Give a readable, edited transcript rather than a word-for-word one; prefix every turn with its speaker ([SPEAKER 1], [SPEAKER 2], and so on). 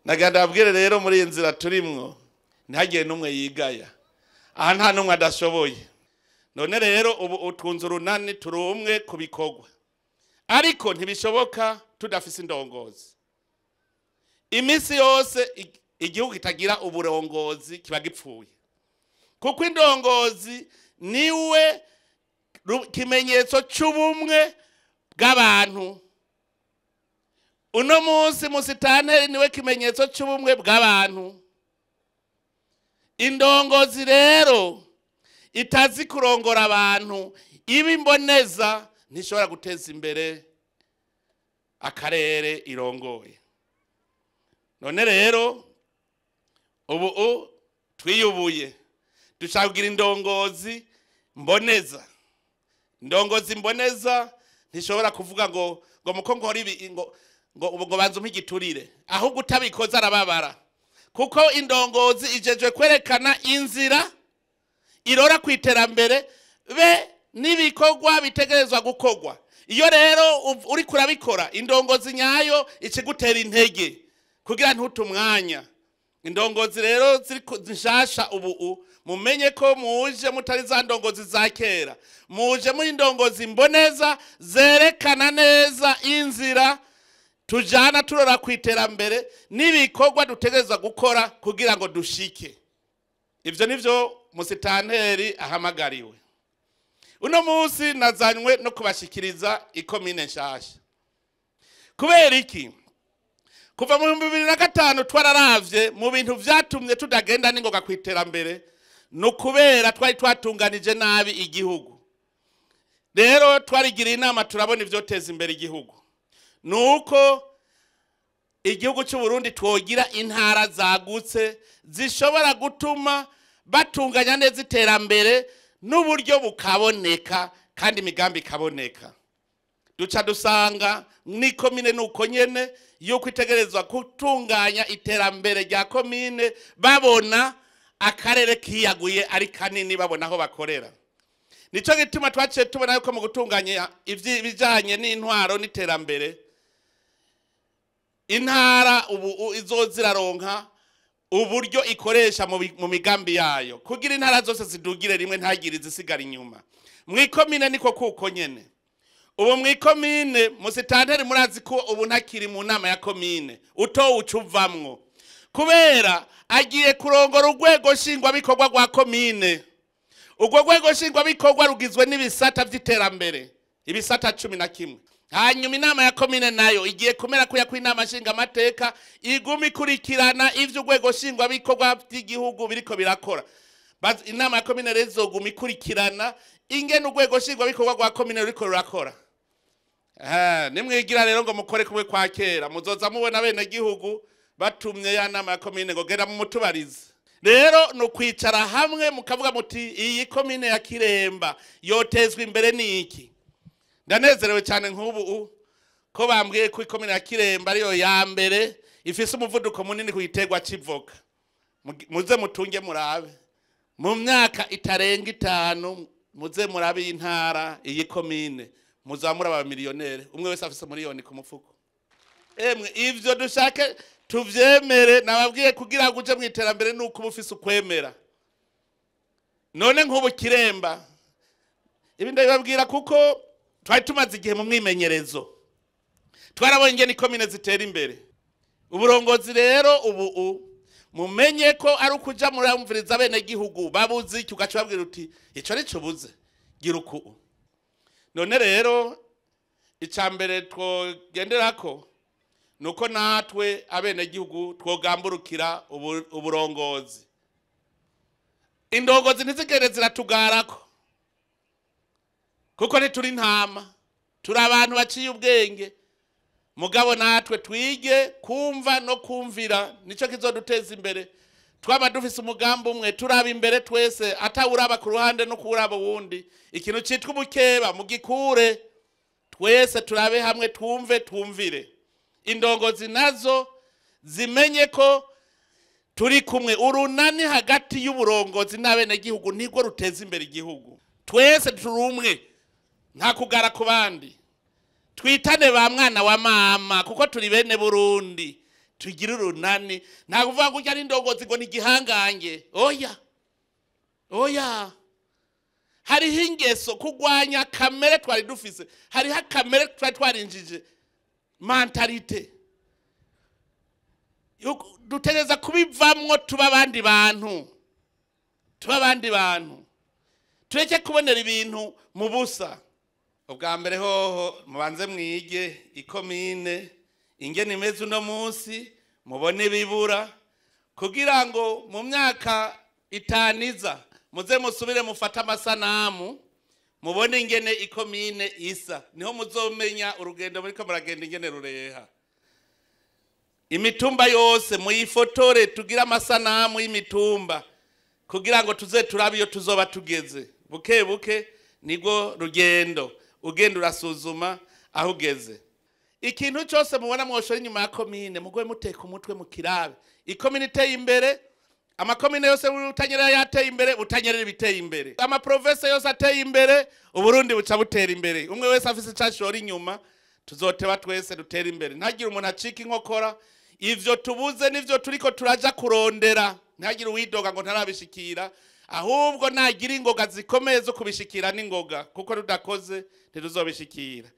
[SPEAKER 1] Nagira ndababwire rero muri iyi nzira turimwo ntihagire n'umwe yigaya, aha nta n'umwe adashoboye. None rero ubu utunze urunani, turi umwe ku bikorwa, ariko ntibishoboka tudafise indongozi. Iminsi yose igihugu kitagira uburongozi kiba gipfuye, kuko indongozi niwe kimenyetso c'ubumwe bw'abantu. Uno munsi musitanteri niwe kimenyetso c'ubumwe bw'abantu. Indongozi rero itazi kurongora abantu, iba imboneza, ntishobora guteza imbere akarere irongoye. None rero ubu twiyubuye, dushaka kugira indongozi mboneza. Indongozi mboneza ntishobora kuvuga ngo muko nkora ibi, ngo banze umpe igiturire, ahubwo utabikoze arababara, kuko indongozi ijejwe kwerekana inzira irora ku iterambere be n'ibikorwa bitegerezwa gukorwa. Iyo rero uri kurabikora, indongozi nyayo ikigutera intege kugira ntute umwanya. Indongozi rero ziri nshasha ubu, mumenye ko muje mutari za ndongozi za kera, muje muri indongozi mboneza zerekana neza inzira tujana turora ku iterambere n'ibikorwa dutegerezwa gukora kugira ngo dushike. Ivyo nivyo musitanteri ahamagariwe. Uno munsi nazanywe no kubashikiriza ikomine nshasha. Kubera iki? Kuva mu 2005 twararavye mu bintu vyatumye tudagenda n'ingoga ku iterambere, no kubera twari twatunganije nabi igihugu. Rero twarigira inama turabona ivyoteza imbere igihugu. Nuko igihugu cy'u Burundi twogira intara zagutse zishobora gutuma batunganya neza iterambere n'uburyo bukaboneka kandi imigambi ikaboneka. Duca dusanga ni komine nuko nyene yuko itegerezwa gutunganya iterambere rya komine, babona akarere kiyaguye ari kanini, babona aho bakorera. Nico gituma twaciye tubona yuko mu gutunganya ibijanye n'intwaro n'iterambere, intara ubu izoziraronka uburyo ikoresha mu migambi yayo, kugira intara zose zidugire rimwe, ntagire izisigara inyuma. Mwikomine niko kuko nyene. Ubu mwikomine musitanteri murazi ko ubu ntakiri mu nama ya komine, uto ucuvamwo, kubera agiye kurongora urwego nshingwabikorwa rwa komine. Urwo rwego nshingwabikorwa rugizwe n'ibisata vy'iterambere, ibisata 11. Hanyuma inama ya komine nayo igiye kumera kuya kw'inama nshingamateka, iguma ikurikirana ivyo urwego nshingwabikorwa vy'igihugu biriko birakora. Inama ya komine rero izoguma ikurikirana ingene urwego nshingwabikorwa rwa komine ruriko rurakora. Nimwigira rero ngo mukore kumwe kwa kera, muzoza mubona bene gihugu batumye ya nama ya komine ngo genda mumutubarize. Rero no kwicara hamwe mukavuga muti iyi komine ya Kiremba yotezwa imbere niki. Ndanezerewe cyane nk'ubu ko bambwiye ko ikomine ya Kiremba ariyo ya mbere ifise umuvuduko munini ku giterwa c'ivoka. Muze mutunge murabe mu myaka itarenga 5, muze murabe intara iyi komine muzamura aba millionnaire, umwe wese afise miliyoni ku mufuko. Emwe ivyo dushake tuvyemere, nababwiye kugira ngo uje mu iterambere nuko uba ufise ukwemera. None nk'ubu Kiremba ibi ndabibabwira kuko twari tumaze igihe mu mwimenyerezo, twarabonye ingene ikomine zitera imbere. Uburongozi rero ubu mumenye ko ari ukuja muramviriza bene gihugu babuze iki, ugaca babwira uti ico nico ubuze, gira uku. None rero icambere twogenderako nuko natwe abene gihugu twogamburukira uburongozi. Indongozi ntizigere ziratugarako, kuko ntituri intama, turi abantu baciye ubwenge. Mugabo natwe twige kumva no kumvira, nico kizoduteza imbere. Twaba dufise umugambi umwe, turaba imbere twese, atawuraba ku ruhande no kuraba wundi. Ikintu citwa ubukeba mugikure, twese turabe hamwe, twumve twumvire. Indongozi nazo zimenye ko turi kumwe. Urunani hagati y'uburongozi n'abenegihugu nirwo ruteza imbere igihugu. Twese turi umwe, nta kugara ku bandi. Twitane ba mwana wa mama kuko turi bene Burundi. Tugire urunani. Nta kuvuga ngo ujya ari indongozi ngo ni igihangange. Oya, oya, hariho ingeso kurwanya kamere twari dufise, hariho akamere twari twarinjije, mentalité. Dutegereza kubivamwo, tuba abandi bantu, tuba abandi bantu, tureke kubonera ibintu mu busa. Ubwa mbere hoho mubanze mwige ikomine ingene imeze uno munsi, mubone ibibura kugira ngo mu myaka 5 iza muze musubire mufate amasanamu, mubone ingene ikomine isa. Niho muzomenya urugendo muriko muragenda ingene rureha. Imitumba yose muyifotore, tugire amasanamu y'imitumba kugira ngo tuze turabe iyo tuzoba tugeze. Buke buke nibwo rugendo, ugenda urasuzuma aho ugeze. Ikintu cyose mubona mwoshora inyuma ya komine, mugwe muteka umutwe mu kirabe. Ikomine iteye imbere, amakomine yose Butanyerera yateye imbere, Butanyerera ibiteye imbere, amaprovince yose ateye imbere, Uburundi buca butera imbere. Umwe wese afise ico ashora inyuma, tuzoteba twese dutera imbere. Ntagire umuntu acika inkokora. Ivyo tubuze nivyo turiko turaja kurondera. Ntagire uwidoga ngo ntarabishikira, ahubwo nagira ingoga zikomeye zo kubishikira n'ingoga, kuko tudakoze ntituzobishikira.